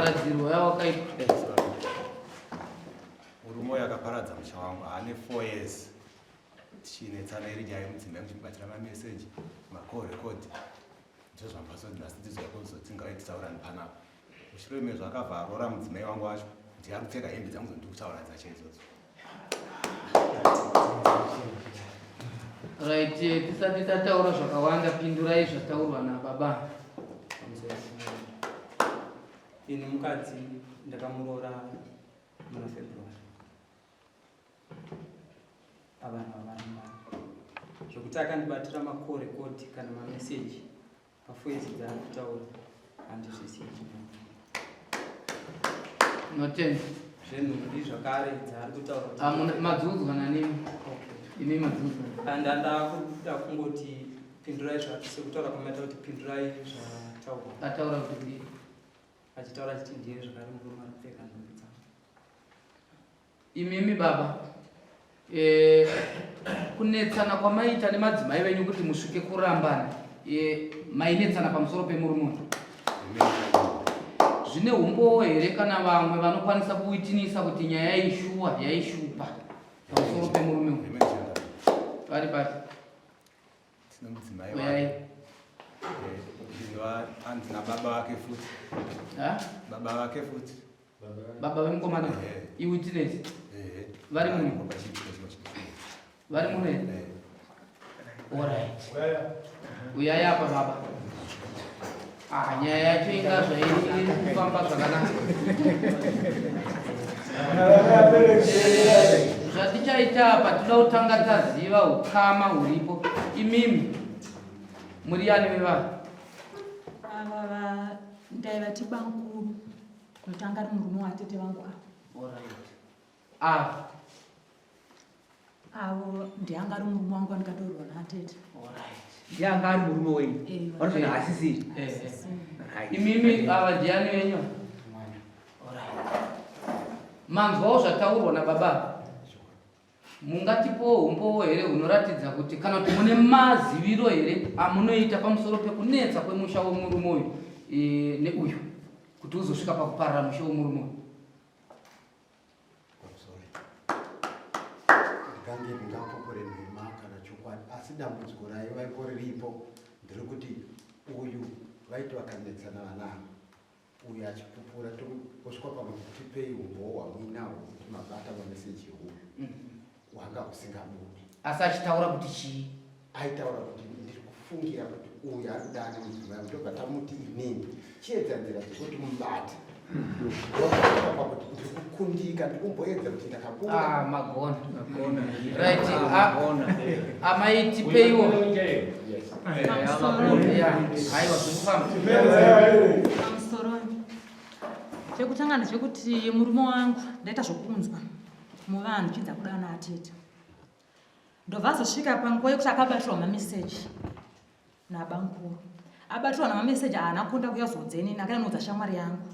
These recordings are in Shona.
Paradzirwo yawakaitwa. Murume uyo akaparadza musha wangu ane 4 years tichinetsana iri nyaya yemudzimai muchimubatira mameseji macall record ndizvo zvambaso nhasi ndizouya kuzoti titaurani panapa. Mushure mezvo akabva aroora mudzimai wangu wacho ndiye ari kupfeka hembe dzangu dzondiri kutaura dzacho idzodzo. Right, tisati tataura zvakawanda pindurai zvataurwa nababa. Ini mukadzi ndakamuroora muna February pavanhu vavaramba zvekuti akandibatira macall record kana mameseji pafoezi dzaari kutaura handizvisiyi. Notenda. Zvenhumbi zvakare dzaari kutaura kuti- Ah, madziudzwa nanimi? Okay. Imi madziudzwa. And ndakuda kungoti pindurai zvati sekutaura kwamaita kuti pindurai zvataurwa. Ataura kuti kudii? Achitaura achiti ndiye zvakare murume ari kupfeka nhumbi dzangu. Imimi baba, kunetsana kwamaiita nemadzimai venyu kuti musvike kurambana, mainetsana pamusoro pemurume uyu. Zvine umbowo here kana vamwe vanokwanisa kuwitinisa kuti nyaya yaishuwa yaishupa pamusoro pemurume uyu? Vari papi? Tine mudzimai Uyai. wake. Andina baba vake futi. Ha? Baba vake futi. Baba vemukomana? Ehe. Iwitness? Ehe. Vari muno? Pachiitiko chimwe chimwe. Vari muno here? Ehe. Alright. Uyai apa baba. Ah, nyaya yacho inga zvairi kufamba zvakanaka. Zvatichaita apa tinoda kutanga taziva ukama huripo. Imimi muri yani vevanhu? Ava ndaivati bankuru nokuti anga ari murume watete vangu ava. Alright. Ava. Avo ndianga ari murume wangu andikatorwa natete. Alright. Ndiye anga ari murume wenyu. Vanofana hasisiri. Right. Imimi ava ndiani wenyu? Alright. Manzwawo zvataurwa nababa. Mungatipowo umbowo here hunoratidza kuti kana kuti mune maziviro here amunoita pamusoro pekunetsa kwemusha wemurume uyu neuyu kuti uzosvika pakuparara musha wemurume uyu? Ndikange ndingapupure nhema kana chokwadi, asi dambudziko raivaiko riripo nderekuti uyu vaiti vakanetsana vana ava, uyu achipupura tosvika pamwe tipei umbowo hwamuinawo kuti mabata mameseji euyu hwanga husingabudi. Asi achitaura kuti chii? Aitaura kuti ndiri kufungira kuti uyu ari kudana mudzimai wangu, tobva tamuti inini chiedza nzira dzekuti mubate. Ndosvika pakuti ndiri kukundika, ndiri kumboedza kuti ndakabuda. Ah, magona. Right, amai tipeiwo. Yeah, aiwa zvirikufamba. Pamusoro. Chekutanga ndechekuti murume wangu ndaita zvokunzwa muvanhu chidza kudana atete. Ndobva azosvika panguva yekuti akabatirwa mameseji nabankuru. Abatirwa namameseji haana kunda kuyazoudza inini, akanoudza shamwari yangu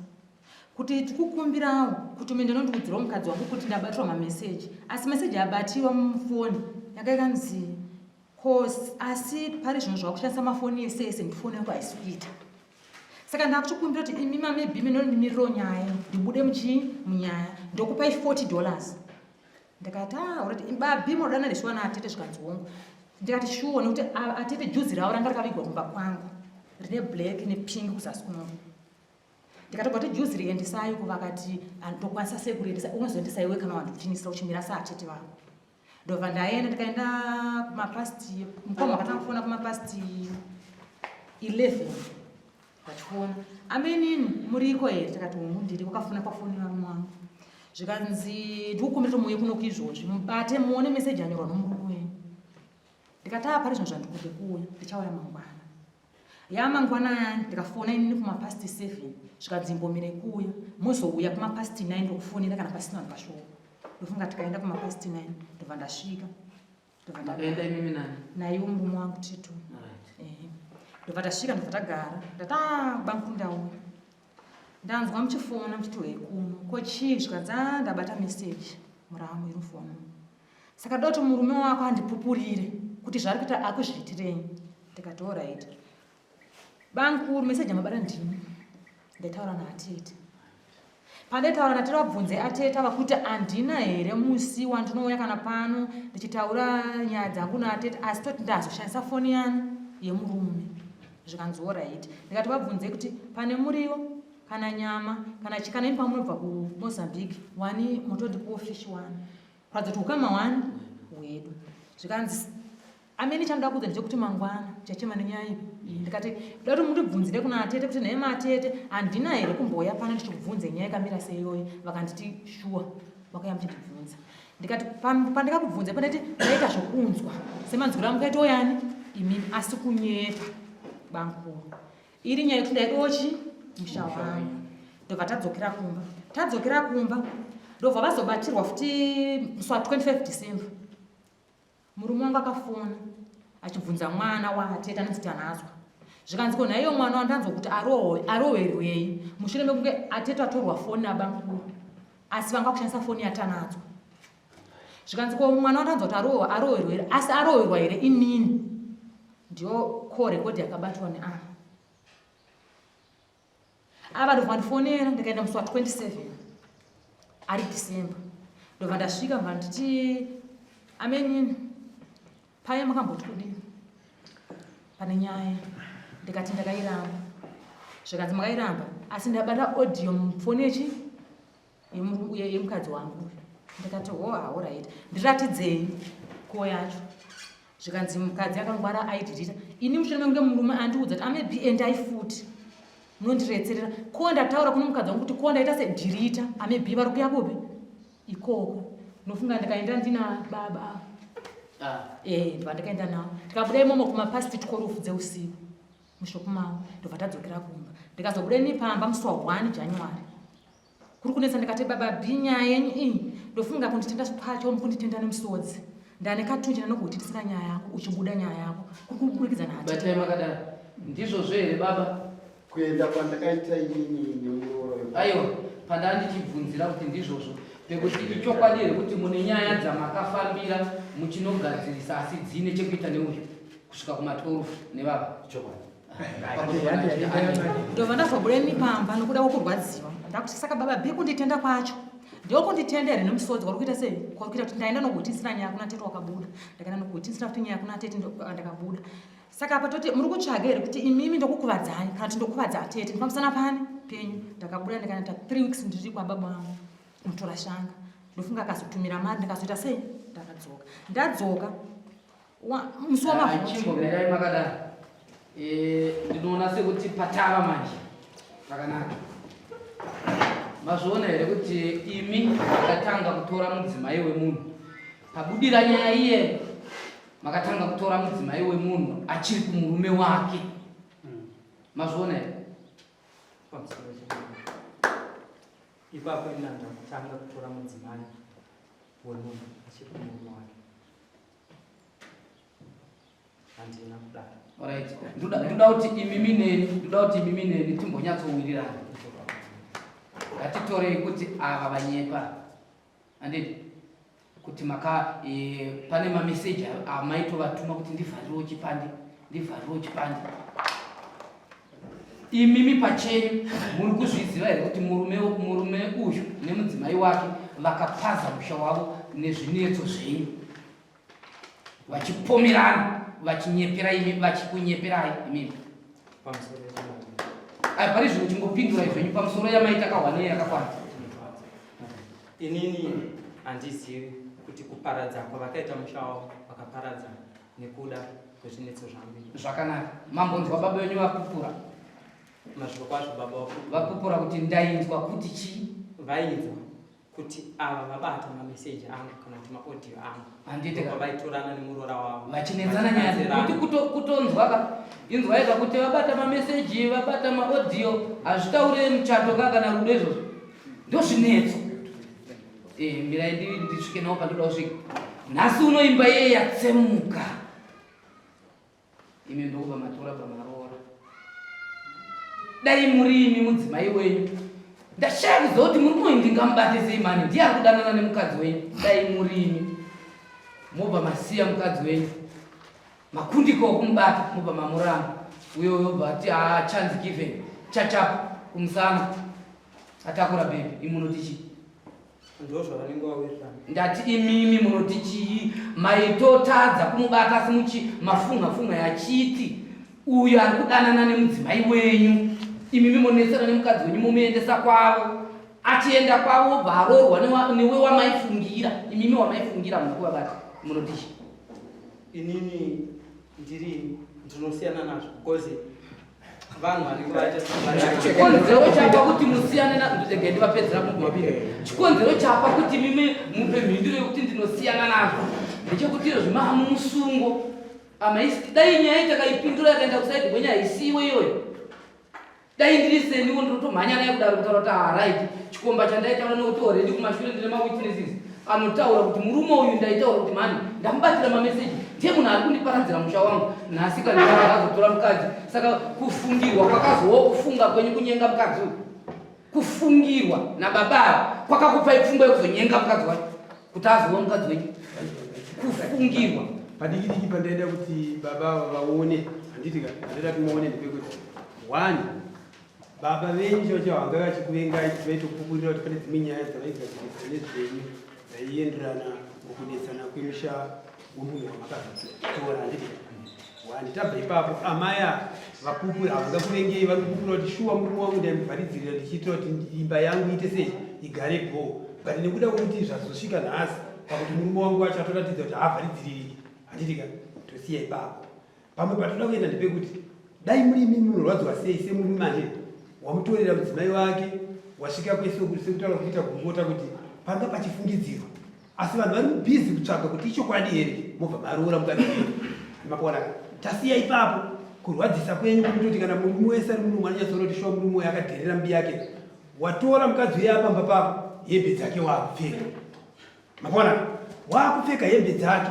kuti tikukumbirawo kuti ume ndinondiudzirawo mukadzi wangu kuti ndabatirwa mameseji, asi meseji abatiwa mufoni yanga yakanzi cause, asi pari zvino zvakushandisa mafoni ese ese ndifoni yangu haisi kuita. Saka ndakuchikumbira kuti imi mamebi minondimirirawo nyaya ndibude muchii munyaya, ndokupai forty dollars. Ndikati ah, already babi munodana nesu ana atete, zvikanzi hongu. Ndikati sure, nekuti atete juzi ravo ranga rakavigwa kumba kwangu rine black nepink kuzasi kuno. Ndikatobva kuti juzi riendesai ko, vakati ndokwanisa sei kuriendesa, unozoendesa iwe kana wandikuchinisira uchimira saatete vako. Ndobva ndaenda, ndikaenda kumapasti, mukoma wakatanga kufona kumapasti 11 vachifona, amenini muriko here? Takati hongu ndiri. Wakafona pafoni varume wangu, zvikanzi ndikukumbira kuti muuye kuno kuizvozvi mubate muone meseji yanyorwa nomurume wenyu. Ndikati ah, pari zvinhu zvandikude kuuya, ndichauya mangwana. Yamangwana ayani ndikafona inini kumapasti 7, zvikanzi imbomire kuuya, mozouya kumapasti 9 ndokufonera kana pasina vanhu pashoko. Ndofunga tikaenda kumapasti 9, ndobva ndasvika. Ndobva ndagara. Makaenda imimi nani? Naiwo murume wangu Tito. Ndobva tasvika, ndobva tagara. Ndati ah, bankuru ndauya. Ndanzwa muchifona muchiti huyai kuno. Ko chii? Zvikanzi ah, ndabata message muramu iri mufoni. Saka ndoda kuti murume wako andipupurire kuti zvaari kuita akuzviitirei. Ndikati alright. Bankuru message yamabata ndini. Ndaitaura naatete. Pandaitaura natete vabvunze atete ava kuti handina here musi wandinouya kana pano ndichitaura nyaya dzangu naatete asi toti ndazoshandisa foni yani yemurume zvikanzi orit ndikati vabvunze kuti pane muriwo kana nyama kana chikana imi pamunobva kumozambique wani motondipiwo fish wani kuratidza kuti ukama hwani hwedu zvikanzi amene chandoda kuudza ndechekuti mangwana chachema nenyaya ipi ndikati da kuti mundibvunzire kuna atete kuti nhai matete handina here kumbouya pano ndichikubvunze nyaya yakamira seiyoyi vakanditi shuwa vakauya muchindibvunza ndikati pandikakubvunza pandati ndaita zvokunzwa semanzwiro amukaitawo yani imimi asi kunyepa bankuru iri nyaya yekuti ndaidiwo chi musha wangu ndobva tadzokera kumba tadzokera kumba ndobva vazobatirwa futi musi wa 25 december Murume wangu akafona achibvunza mwana waatete anonzi Tanazwa. Zvikanzi ko nhaiyo mwana wandanzwa kuti arohwerwei mushure mekunge atete atorwa foni nabamukuru asi vanga kushandisa foni yaTanadzwa. Zvikanzi ko mwana wandanzwa kuti arohwerwa here asi arohwerwa here inini? Ndiyo call record yakabatwa neava. Ava ndobva vandifonera ndikaenda musi wa 27 ari December ndobva ndasvika ndobva nditi amenini paye makamboti kudini pane nyaya ndikati ndakairamba zvikanzi makairamba asi ndabata audio mufoni yechi yemukadzi wangu ndikati ho haorit ndiratidzei ko yacho zvikanzi mukadzi akangwara aidhirita ini mushure mekunge murume andiudza kuti ame b endai futi munondiretserera ko ndataura kune mukadzi wangu kuti ko ndaita sedhirita ame b vari kuya kupi ikoko nofunga ndikaenda ndina baba ah. eh ndibva ndikaenda navo tikabuda imomo kumapast 12 dzeusiku mushop mavo ndobva tadzokera kumba ndikazobuda ini pamba musi wa 1 january kuri kunetsa ndikati baba b nyaya yenyu iyi ndofunga kunditenda kwacho mukunditenda nemusodzi ndane katunji ndanokuitisira nyaya yako uchibuda nyaya yako kuri kuburikidza nacho batai makadaro ndizvozvo here baba kuenda kwandakaita inini nemurooro aiwa pandaa ndichibvunzira kuti ndizvozvo pekuti ichokwadi here kuti mune nyaya dzamakafambira muchinogadzirisa asi dzine chekuita neuyu kusvika kuma 12 nevava chokwadi ndobva ndazobuda ini pamba nokuda kwokurwadziwa ndakuti saka baba b kunditenda kwacho ndokunditenda here nemusodzi kwari kuita sei kwari kuita kuti ndaenda nokuitisira nyaya kuna tete wakabuda ndakaenda nokuitisira futi nyaya kuna tete ndakabuda saka apa toti muri kutsvaga here kuti imimi ndokukuvadzai kana kuti ndokuvadza atete ndifambisana pani penyu ndakabuda ndikanoita three weeks ndiri kwababa vangu mutora shanga ndofunga akazotumira mari ndikazoita sei ndakadzoka ndadzoka musi wamachimbomirai makadaro eh, ndinoona sekuti patava manje pakanaka mazviona here kuti imi makatanga kutora mudzimai wemunhu pabudira nyaya iye makatanga kutora mudzimai wemunhu achiri kumurume wake mazviona here ipapo inanda kutanga kutora mudzimai wemunhu achiri kumurume wake handina kudaro Alright. Ndoda kuti imimi neni, ndoda kuti imimi neni timbonyatsowirirana. Ngatitorei kuti ava vanyepa. Handiti? Kuti maka e, pane mameseji amaitovatuma kuti ndivharirewo chipande, ndivharirewo chipande. Imimi pachenyu muri kuzviziva here kuti murume murume uyu nemudzimai wake vakapaza musha wavo nezvinetso zvenyu vachipomerana vachinyepera imi vachikunyeperai imimi ayi pari zvino chingopindurai zvenyu pamusoro yamaita kahwanei yakakwana inini handizivi kuti kuparadza kwavakaita musha wavo vakaparadza nekuda kwezvinetso zvangu zvakanaka mambonzwa baba venyu vapupura mazvirokwazvo baba vapupura kuti ndainzwa kuti chii vainzwa kuti ava vabata mameseji angu kana kuti maaudio angu handiti ka vaitorana nemuroora wavo vachinetsana nyaya kuti kutonzwa ka inzwai ka kuti vabata mameseji vabata maaudio hazvitaure muchato ka kana rudo izvozvo ndozvinetso Eh, mirai ndisvike nawo pandoda kusvika nhasi unoimba iye yatsemuka imi ndokubva matora pamaroora dai muri imi mudzimai wenyu ndashaya kuziva kuti murume uyu ndingamubate sei mani ndiye ari kudanana nemukadzi wenyu dai muri imi mobva masiya mukadzi wenyu makundika okumubata mobva mamuramba uyo yobva ati ah, chance given chachapa kumusana. Atakura baby, imi munoti chii? Ndozvavanenge vawirirana. Ndati imimi munoti chii? Maitotadza kumubata asi muchi mafunga funga yachiti uyo ari kudanana nemudzimai wenyu. Imimi monetsana nemukadzi wenyu momuendesa kwavo. Achienda kwavo obva aroorwa newe wamaifungira. Imimi wamaifungira muna kuvabata. Munoti chii? Inini ndiri ndinosiyana nazvo because vanhu vanenge vaita chikonzero chapa kuti musiyane na ndivapedzera mugumapiri chikonzero chapa kuti mimi mupe mhinduro yekuti ndinosiyana nazvo ndechekuti izvo maa mumusungo amaisi dai nyaya takaipindura yakaenda kusaidi kwenyaya isiwe iyoyo dai ndiri seniwo ndinotomhanya naye kudaro kutaura kuti arit ah, chikomba chandaitaura nekuti already kumashure ndine mawitnesses anotaura kuti murume uyu ndaitaura kuti mhani ndamubatira mameseji ndiye munhu ari kundiparadzira musha wangu nhasi kana azotora mukadzi saka kufungirwa kwakazowo kufunga kwenyu kunyenga mukadzi uyu kufungirwa nababa ava kwakakupai pfungwa yekuzonyenga mukadzi wacho kuti azova mukadzi wenyu kufungirwa padikidiki pandaida kuti baba ava vaone handiti ka pandaida kuti muone ndepekuti one Baba venyu chaivo chaivo vanga vachikuvengai kuti vaitopupurira kuti pane dzimwe nyaya dzavaigadzirisa nezvenyu dzaienderana mukunetsana kwemusha wemunhu wamakazotora handiti wandi tabva ipapo amai ava vapupura havangakuvengei vari kupupura kuti shuwa murume wangu ndaimuvharidzirira ndichiitira kuti imba yangu iite sei igare bhoo but nekuda kwekuti zvazosvika nhasi pakuti murume wangu wacho atoratidza kuti haavharidziririki handitika tosiya ipapo Pamwe patoda kuenda ndepekuti dai muri imimi munorwadziwa sei semurume manje wamutorera mudzimai wake wasvika kwese sekutaura kuita gurukota kuti panga pachifungidzirwa asi vanhu vari mubhizi kutsvaga kuti ichokwadi here mobva maroora mukadzi wenyu makuona tasiya ipapo kurwadzisa kwenyu kunototi kana murume wese ari murume anonyatsoona kuti shuwa murume uyo akadherera mbi yake watora mukadzi uye apamba pako hembe dzake wakupfeka Makaona? Waakupfeka hembe dzake.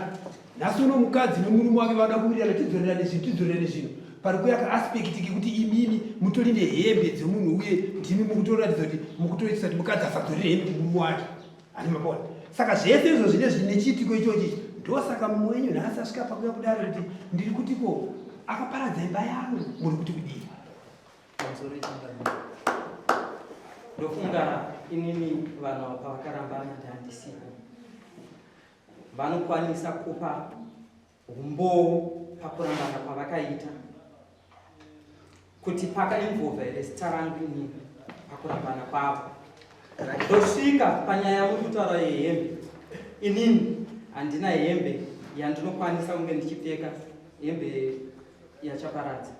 Nhasi uno mukadzi nemurume wake vanoda kuwirirana tidzorerane zvinhu tidzorerane zvinhu. Pari kuuya kaaspect kekuti imimi mutori nehembe dzemunhu uye ndimi mukutoratidza kuti mukutoitisa kuti mukadzi asadzorere hembe kumurume wake. Hani makaona? Saka zvese izvo zvine zvine chiitiko ichochi ichi. Ndosaka mumwe wenyu nhasi asvika pakuya kudare kuti ndiri kuti ko akaparadza imba yangu muri kuti kudii? Pamusoro yechangamire. Ndofunga inini vanhu ava pavakarambana ndandisipo. Vanokwanisa kupa umbowo pakurambana kwavakaita kuti pakainvolva here zita rangu inini pakurambana kwavo. Ndosvika panyaya yamuri kutaura yehembe. Inini handina hembe yandinokwanisa kunge ndichipfeka hembe yachaparadza.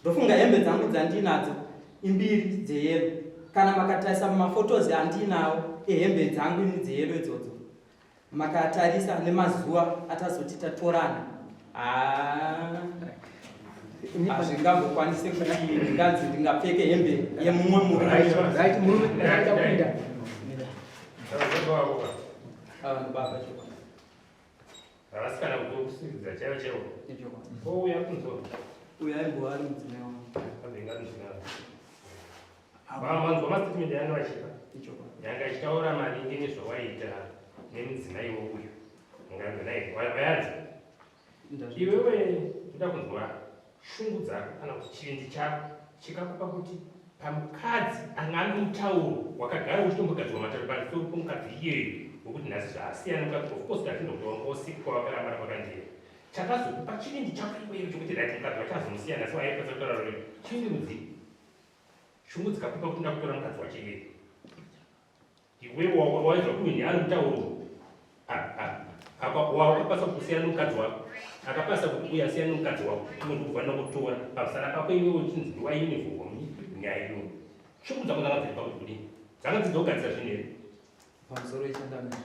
Ndofunga hembe dzangu dzandinadzo imbiri dzeyelo. Kana makatarisa mumaphotos andiinawo ehembe dzangu ini dzeyelo idzodzo makatarisa nemazuva atazoti tatorana haa hazvingambokwanise kuti ndinganzi ndingapfeke hembe yemumwe murume. Right, murume ndapinda. Ava ndibaba chokwadi. Vasikana kukusiridza chaivo chaivo. Ouya kunzwa. Uyo aimbova ari mudzimai wangu. Abenga mudzimai. Vanzwa mastatement yanga vachipa. Yanga ichitaura maringe nezvawaiita nemudzimai wouyu. Unganzwa naye. Wayanzwa. Iwewe ndoda kunzwa shungu dzako kana kuti chivindi chako chikakupa kuti pamukadzi anga ane mutauro wakagara uchitombogadzirwa mataro pamusoro pomukadzi iyeyo wekuti nhasi zvaasiyana mukadzi of course tazvinhu kuti wanga usiku kwavakarambana kwakanjera chakazokupa chivindi chako iweyo chekuti right mukadzi wacho azomusiya nhasi waipedza kutaura rurimi chivindi rudzii shungu dzikakupa kuti ndakutora mukadzi wacho iyeyo Iwe waizwa kuini ari mutauro wakapasa kusiyana nomukadzi wako akapasa kuti uye asiyana nomukadzi wako iwe ndikufanira kutora pamusana pako iwe uchinzi ndiwainivhurwa nyaya iyoyo shungu dzako dzanga dziri pakuti kudini dzanga dzidzogadzira zvinhu here pamusoro yechangamire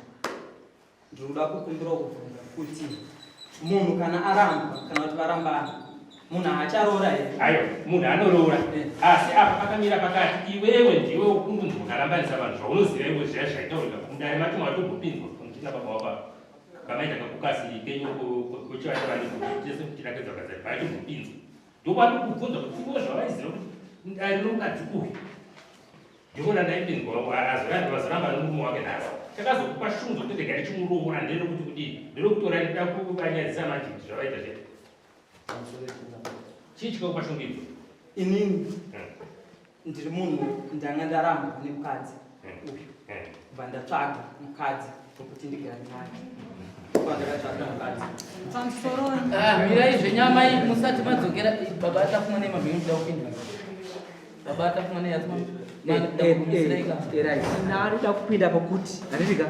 Ndiri kuda kukumbirawo kubvunza kuti munhu kana arambwa kana kuti varambana munhu haacharoora here? Aiwa, munhu anoroora eh. Asi apa pakamira pakati iwewe ndiwe ukungunzi ukarambanisa vanhu zvaunoziva iwe zviya zvaitaurika mudare macho matombopinzwa tina baba wako pamaita kakukasi kenyu kuchivata vanhu tese tirakidza kadzai paitombopinzwa ndokwatokubvunza kuti iwe zvavaiziva kuti dare nomukadzi uyu Ndivona ndaipinzwa vazoramba nomurume wake nhasi. Chakazokupa shungu dzekuti rega ndichimuroora nderekuti kudii? Nderekutora ndida kuvanyadzisa manje kuti zvavaita zve. Chii chikakupa shungu idzo? Inini. Ndiri munhu ndanga ndarambwa nemukadzi uyu, bva ndatsvaga mukadzi wekuti ndigare naye. Ndakatsvaga mukadzi. Pamusoro. Ah, mirai zvenyama iyi musati madzokera. Baba atafuma nemamhino kuda kupindura. Baba atafuma neyatsima. Ndada kupinda pakuti handitika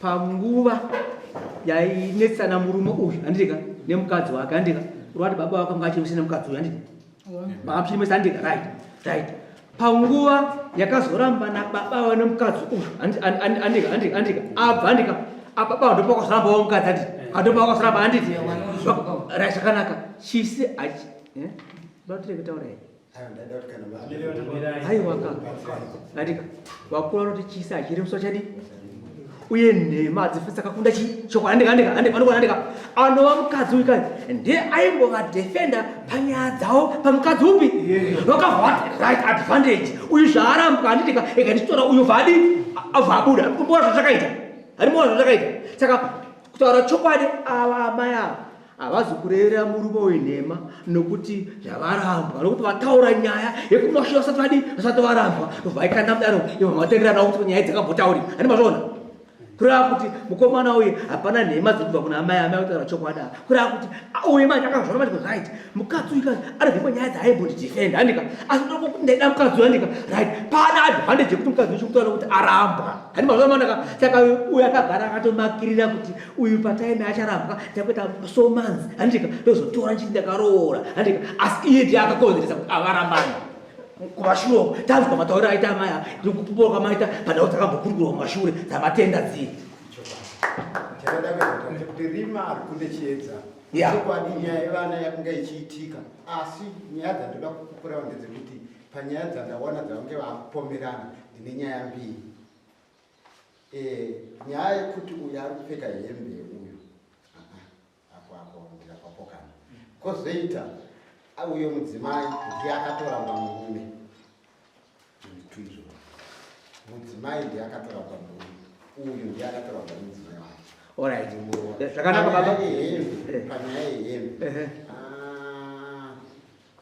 panguva yainetsana murume uyu handitika nemukadzi wake handitika urati baba wake anga achiri nemukadzi uyu handiti makamuchirimesa handika right right panguva yakazorambana baba wa nemukadzi uyu handika handika handika abva handika ababa ndopakazorambawo mukadzi handiti andopakazoramba handiti right zvakanaka chisi achi batireke kutaura here Aiwa ka handika vakuru vanoti chisi hachiremuswa chadi uye nhema hadzifi dzakakunda chi chokwadi handika handika handika vanokona handika anova mukadzi uyu kani ndiye aimbova defender panyaya dzavo pamukadzi upi vakavha right advantage uyu zvaarambwa handitika ega ndichitora uyu vadi abva abuda mbona zvazvakaita handimona zvazvakaita saka kutaura chokwadi ava amai ava Havazi kurevera murume uyu nhema nokuti zvavarambwa nokuti vataura nyaya yekumashure vasati vadi vasati varambwa vaikanda mudaro ivo matenderana kuti nyaya dzakambotaurika handi mazviona kureva kuti mukomana uyu hapana nhema dzekubva kuna amai amai kutaura chokwadi apa kureva kuti uyu manje akazvona manje kuti right mukadzi uyu kazi anobvimba nyaya dzaaiboti defend handika asi ndokuti ndaida mukadzi uyu handika right pana advantage yekuti mukadzi uyu chikutaura kuti arambwa handi mazviona manaka saka uyu akagara akatomakirira kuti uyu pataime acharambwa takuita so months handika ndozotora nchiti ndakaroora handika asi iye ndiye akakonzeresa kuti avarambani kumashure uko tanzwa matauriro aita amai ndikupupura kwamaita panhau dzakambokurukurwa kumashure dzamatenda dzii kuti rima harikunde chiedza chokwadi nyaya yevana yakanga ichiitika asi nyaya dzandoda kupupurawo ndedzekuti panyaya dzandawana dzavange vakupomerana ndine nyaya mbiri Eh, nyaya yekuti uyu ari kupfeka hembe uyu apo apo ndikapapokana kozoita uyo mudzimai ndiye akatoramba murume zvitu izvo mudzimai ndiye akatoramba murume uyu ndiye akatoramba mudzimai wake Alright. Zvakanaka baba. Panyaya yehembe. Ah,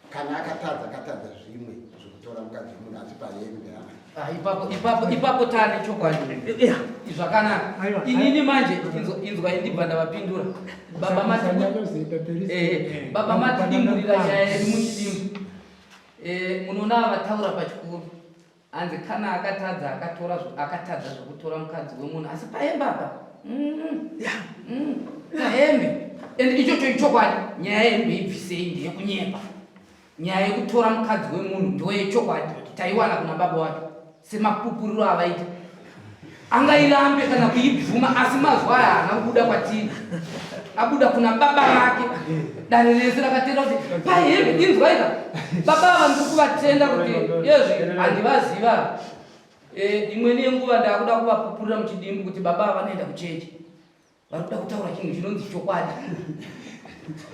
Kana akatadza akatadza zvimwe zvekutora mukadzi wemunhu asi pahembe Ah, ipapo ipapo ipapo tane chokwadi zvakanaka inini manje inzwa indibva ndavapindura baba mati eh, eh, baba matidimburira nyaya yedu muchidimbu eh, munoona vataura pachikuru Hanzi kana akatadza akatora akatadza zvekutora mukadzi wemunhu asi pahembe apa mm, mm, pahembe and ichocho ichokwadi nyaya yehembe ibvisei ndeyekunyepa nyaya yekutora mukadzi wemunhu ndoyechokwadi taiwana kuna baba wake semapupuriro avaita angairambe kana kuibvuma asi mazwa aya haana kubuda kwatiri abuda kuna baba vake dare rese rakatenda kuti pahembe inzwaika baba ava ndiri kuvatenda kuti yezvi handivaziva eh, imweni yenguva ndakuda kuvapupurira muchidimbu kuti baba ava vanoenda kuchechi vari kuda kutaura chinhu chinonzi chokwadi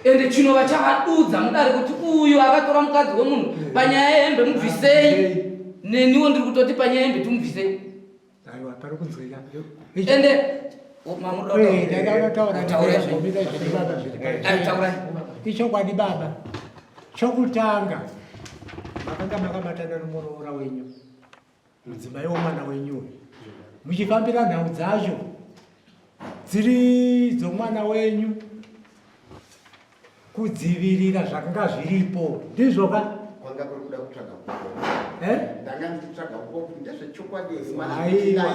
ende chinova chavadudza mudare kuti uyu akatora mukadzi wemunhu panyaya yehembe mubvisei neniwo ndiri kutoti panyaya yehembe timubvisei aiwa pari kunzwika ende ichokwadi baba chokutanga makanga makabatana nomuroora wenyu mudzimai womwana wenyu uyu muchifambira nhau dzacho dziri dzomwana wenyu kudzivirira zvakanga zviripo ndizvo ka kwanga kuri kuda kutsvaga eh? ndanga ndichitsvaga uko kuti ndezvechokwadi Aiwa.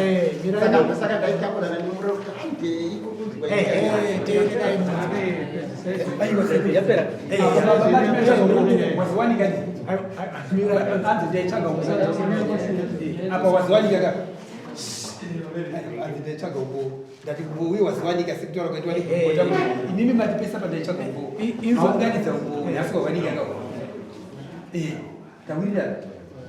Eh, mirai. saka ndaitakurana nemuriro kuti handei kukunzwa Eh, teererai Yapera. Waziwanika Hanzi ndaitsvaga apa waziwanika ka hanzi ndaitsvaga uko ndati uye waziwanika sekutaura kwaitwa negota inimi matipesa pandaitsvaga uko maunganidza uko nhasi wawanika ka eh tawirirana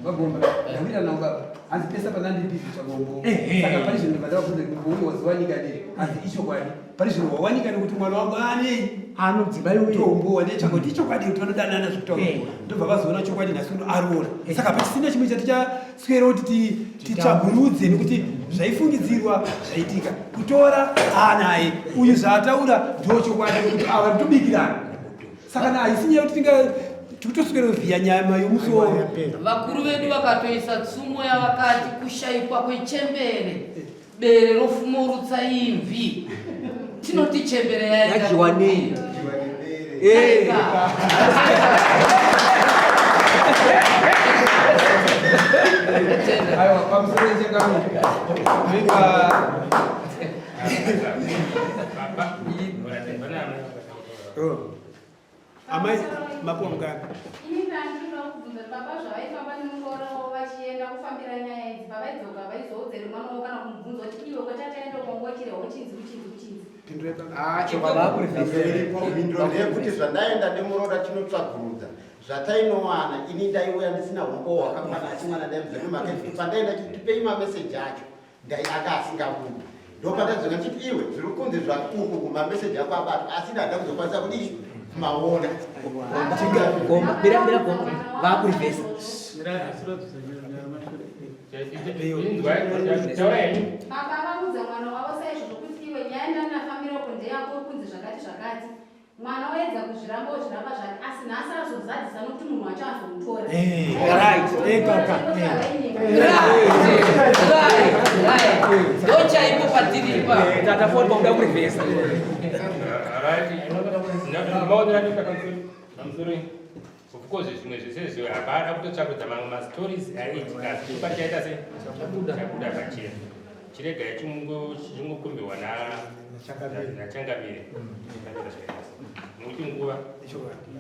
vagomba ndawirirana navo baba hanzi pesa panandibhizi tsvaga umbo saka pari zvino ndabva ndabvunza kuti uye waziwanika nei hanzi ichokwadi pari zvino wawanika nekuti mwana wangu anei anodzimai uye tombo wandetsvaga kuti ichokwadi kuti vanodanana zvekutaura eh. ndobva vazoona chokwadi nhasi uno aroora eh. saka pachisina chimwe chatichaswera kuti titsvagurudze nekuti zvaifungidzirwa zvaitika kutora anaye uyu zvaataura ndo chokwadi nekuti ava tobikirana saka na haisi nyaya yekuti tinga Tikutoswera kuvhiya nyama yomusoro. Vakuru vedu vakatoisa tsumo yavakati kushaikwa kwechembere bere rofumorutsa imvi. Tinoti chembere yaenda Yadyiwa nei? Eh. Aiwa, pamusoro yechangamire. Zvinoitwa Oh. Amai mapuwa mukana. Ini ndandinoda kubvunza kuti baba zvavaifamba nemuroora wavo vachienda kufambira nyaya idzi pavaidzoka vaizoudza here mwana wavo kana kumubvunza kuti iwe kwatataenda uko ngochirehwa uchinzi uchinzi uchinzi. Pindurai baba. Ah, ipapo Iripo mhinduro ndeyekuti zvandaenda nemuroora chinotsvagurudza zvatainowana ini ndaiuya ndisina humbowo hwakakwana asi mwana ndaimudza nemaketi pandaenda chiti tipei mameseji acho ndai anga asingabudi ndopandadzoka ndichiti iwe zviri kunzi zvakuku mameseji ako abatwa asi ndada kuzokwanisa kudii kumaona. Gomba, mira mira gomba. Vakurivhesa. Baba vaudza mwana wavo saizvozvo kuti iwe nyaya yandinafambira uko ndeyako uri kunzi zvakati zvakati. Mwana oedza kuzviramba ozviramba zvake asi nhasi azozadzisa nokuti munhu wacho azomutora. Right. Right, right. Ndochaipo patiri ipapo. Tata foni pakuda kurivhesa. Of course zvimwe zvese izvo hapana kutotsvakudza mamwe mastories aiitika asi chokwadi chaita sei chabuda pachena chiregai chingokumbirwa nachangamire nokuti nguva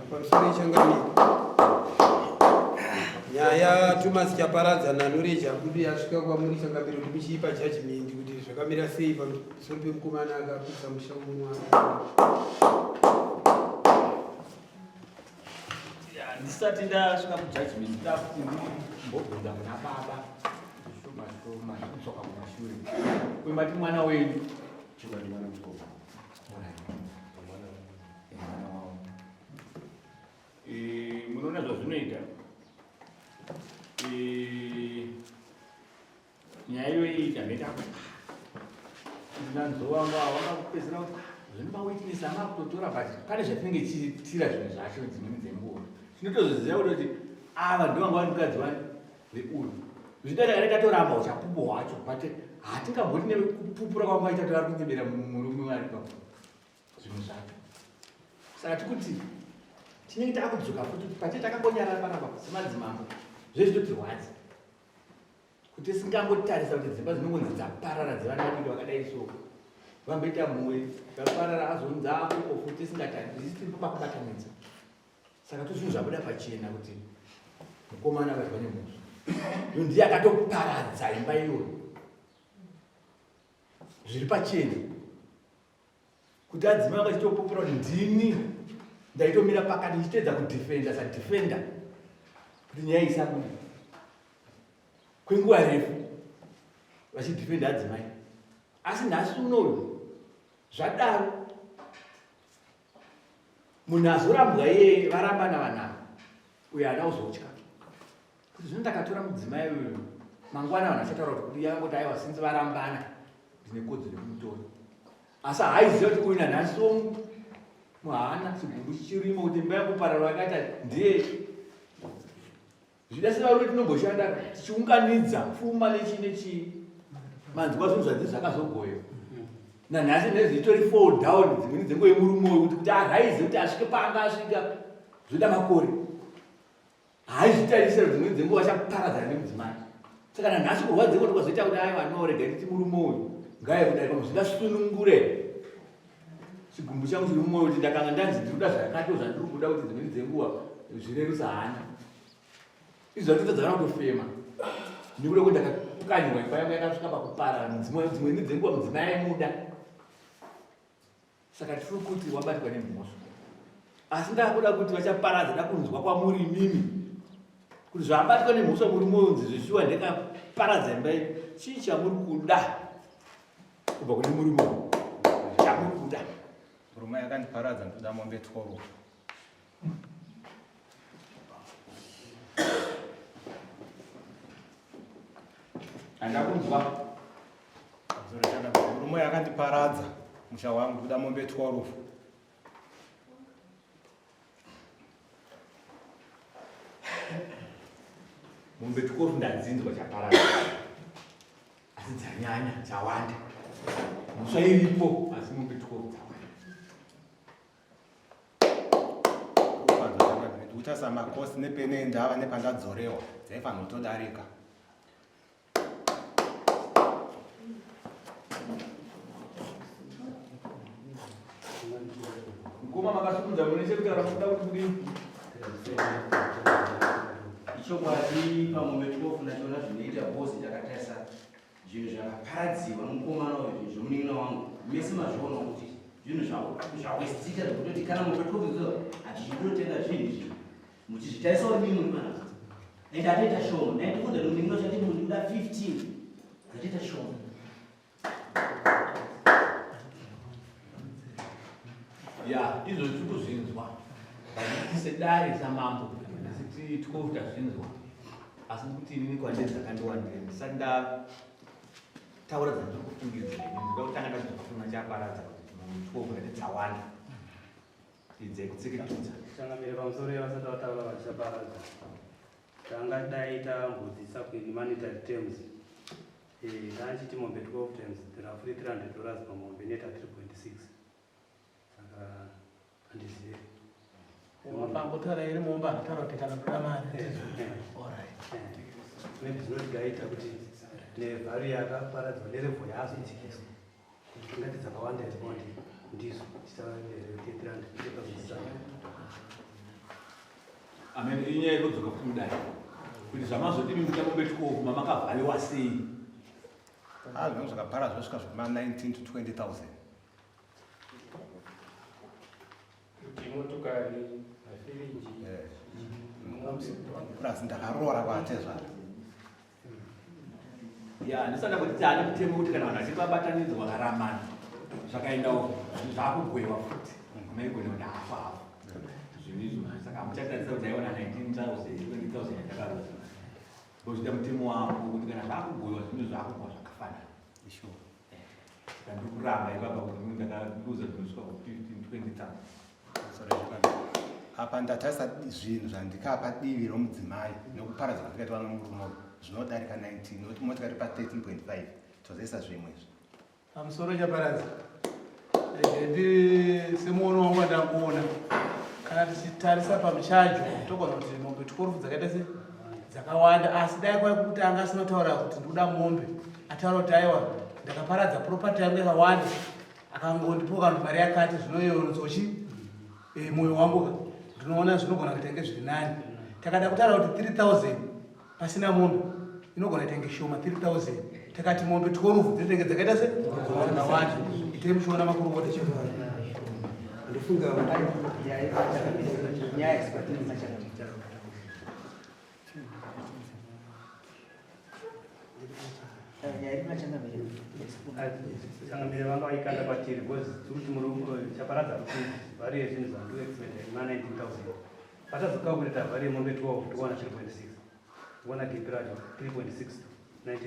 Pamusoro yechangamire. Nyaya Thomas Chaparadza naNoreja Budu yasvika kwamuri changamire kuti muchiipa judgment kuti zvakamira sei pamusoro pemukomana akapisa musha womwana. Ndisati ndasvika kujudgment ndakuti ndimbobvunza kuna baba shoma shoma kudzoka kumashure. Uyu mati mwana wenyu? Chokwadi mwana mukoma. Alright. Mwana wavo. Munoona zvazvinoita. Nyaya iyoyi taneta nanzovanga vakapedzera kuti zvino mawitness amakutotora but pane zvatinenge tichiitira zvinhu zvacho dzimweni dzenguva tinotozoziva kutoti ava ndovanga vari mukadzi wani veuyu zvinoita takada tatoramba uchapupu hwacho but hatingamboti nekupupura kwamwaita tovari kunyebera murume wari papo zvinhu zvacho saka tikuti tinenge takudzoka futi pate takangonyarara panapa semadzimambo zvezvitotirwadza kuti tisingangotarisa kuti dzimba dzinongonzi dzaparara dzevana vadiki vakadai so vamboita mhuri vaparara azonzi akoko futi tisingatarisi tiri pakubatanidza saka tozvinhu zvabuda pachena kuti mukomana abatwa nemhosva yo ndiye akatoparadza imba iyoyo zviri pachena kuti adzimai vanga chitopupura kuti ndini ndaitomira pakati ndichitoedza kudefenda sadefenda kuti nyaya isabude kwenguva refu vachidefenda adzimai asi nhasi unoyu zvadaro munhu azorambwa iyeye varambana vanhu uyo haana kuzotya kuti zvino ndakatora mudzimai uyu mangwana vanhu vachataura kuti kuti yangoti aiwa since varambana ndine kodzero yekumutora asi haaiziva kuti uyu nanhasi muhana chigumbu chichirimo kuti imba yangu pararo yakaita ndiye Zvida sevarume tinomboshanda tichiunganidza pfuma nechii nechii manzwa zvinhu zvadzi zvakazogoyewa nanhasi nezvitori fall down dzimweni dzenguva yemurume uyu kuti kuti araize kuti asvike paanga asvika zvoda makore haizvitarisira dzimweni dzenguva achaparadzana nemudzimai saka nanhasi kurwadziwa kuti kwazoita kuti aiwa no rega nditi murume uyu ngaaye kudai pamwe zvingasunungure chigumbu changu chiri mumwoyo kuti ndakanga ndanzi ndiri kuda zvakati zvandiri kuda kuti dzimweni dzenguva zvirerusa hana izvi zvatotadza kana kutofema nekuda kuti ndakapukanywa imba yangu yakasvika pakuparara dzimweni dzenguva mudzimai aimuda saka tiri kuti wabatwa nemhosva asi ndakuda kuti vachaparadza ndakunzwa kwamuri imimi kuti zvabatwa nemhosva murume unzi zvishuwa ndekaparadza imba iyi chii chamuri kuda kubva kune murume chamuri kuda Murume akandiparadza ndoda mombe 12. Handakunzwa. Murume akandiparadza musha wangu ndoda mombe 12. Mombe 12 ndadzinzwa chaparara. Asi dzanyanya dzawanda. Mhosva iripo asi mombe 12 dzawanda. Ndikutarisa makosi nepene ndava nepandadzorewa dzaifanira kutodarika. Mukoma makasumudza mune chekutaura munoda kuti kudii? Ichokwadi pamombe 12 ndachiona zvinoita boss ndakatarisa zvinhu zvakaparadziwa nomukomana uyu zvinhu zvomunin'ina wangu mese mazviona kuti zvinhu zvawestika zvekutoti kana mombe 12 idzo hatichitotenga zvinhu izvi muchizvitarisawo imi muri panapa and atoita shoma ndaitikuudza nomunin'ina uchati munhu kuda 15 dzatoita shoma. Ya izvo tiri kuzvinzwa but sedare samambo asi 12 tazvinzwa asi ndikuti inini kwandiri dzakandiwandira ndisati ndataura dzandiri kufungidzira ini ndinoda kutanga ndazvinzwa kuna chaparadza kuti 12 ngati dzawanda idzekutsikitudza. Changamire pamusoro yevasati vataura vachichaparadza tangadai tambodzisa in monetary terms. Tachiti mombe 12 times roughly 300 dollars pamombe inoita 3.6 saka handizivi. Wapangotaura iri mombe anotaura kuti kana kuda mari. Maybe zvinotigaita kuti nevalue yakaparadzwa nelevel yaazodzikiswa kuti tingati dzakawanda here kana kuti ndizvo tichitaura here 300. Amen. Inyaya yekudzoka futi mudare kuti zvamazoti imi muita mombe 12 mamakavhariwa sei? Ah, zvinhu zvakapara zvosvika zvekuma 19 to 20,000. Kuti motokari, mafiriji. Plus ndakaroora kwatezvara. Ya, ndisada kuti tane mutemo kuti kana vanhu vachinge vabatanidzwa vakaramana zvakaendawo zvinhu zvakugwewa futi maigona kuti hafu hafu zvinhu izvo saka hamuchatarisa kuti aiwana 19,000 20,000 yatakaroza ndochita mutemo wako kuti kana zvakugwewa zvinhu zvakugwa zvakafanana. Sure. Saka ndiri kuramba ipapa kuti inini ndakaluza zvinosvika ku 15 20,000. Sorry, zvakanaka. Apa ndatarisa zvinhu zvandikapa divi romudzimai nekuparadza kwandikaitwa nomurume uyu zvinodarika 19 nokuti motikari pa 13.5 tozoisa zvimwe izvi. Pamusoro chaparadza ndi semuono wangu wandangoona kana tichitarisa pamuchajo togona kuti mombe 12 dzakaita se dzakawanda asi dai kwai kuti anga asina kutaura kuti ndikuda mombe ataura kuti aiwa ndakaparadza property yangu yakawanda akangondipoka kuti mari yakati zvinoyonzochi mwoyo wangu ka ndinoona zvinogona kuita inge zviri nani. Takada kutaura kuti 3000 pasina mombe inogona kuita inge shoma 3000 takati mombe 12 dzinenge dzakaita se dzakawanda. Itei muchiona makurukota chete. Ndofunga nyaya Changamire vanga vaikanda kwatiri because tiri kuti murume chaparadza kuti value yezvinhu zvandu estimate ma 19,000 patazokalculata value yemombe 12 tikuwana 3.6 tikuona gap racho 3.6 19,000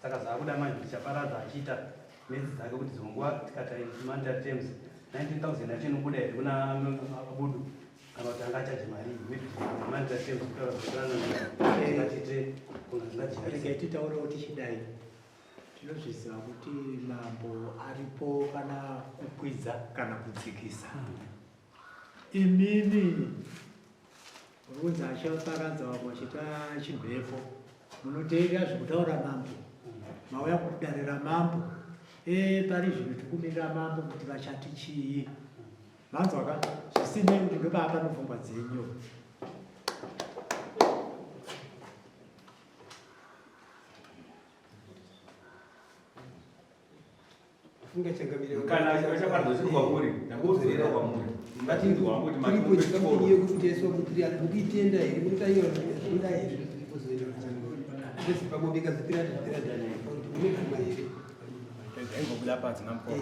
saka zvaakuda manje kuti chaparadza achiita medzi dzake kuti dzimwe nguva tikata in monetary terms 19,000 yacho inobuda here kuna abudu kana kuti anga achaje mari maybe monetary terms kutaura kuti ngatiite kunga zvingajekesa. Regai titaurewo tichidai. Tinozviziva kuti mambo aripo kana kukwidza kana kudzikisa. Imimi muri kunzi achaparadza vamwe vachiita chimhepo. Munoteerera zvekutaura mambo. Mauya kudare ramambo. Pari zvino tiri kumirira mambo kuti vachati chii. Manzwa ka? Zvisinei kuti ndopaa pano pfungwa dzenyu. Funga changamire. Kana chaparadza chiri kwamuri, ndakudzorera kwamuri. Ngatinzwa wangu kuti Tiripo chikamu yekuti kuti mukuitenda here kuti aiwa zvinoda here kuzoenda kuchanga. Pamwe bikazi 300 300 kuti munobvuma here? Ndaingobuda panze namukoma.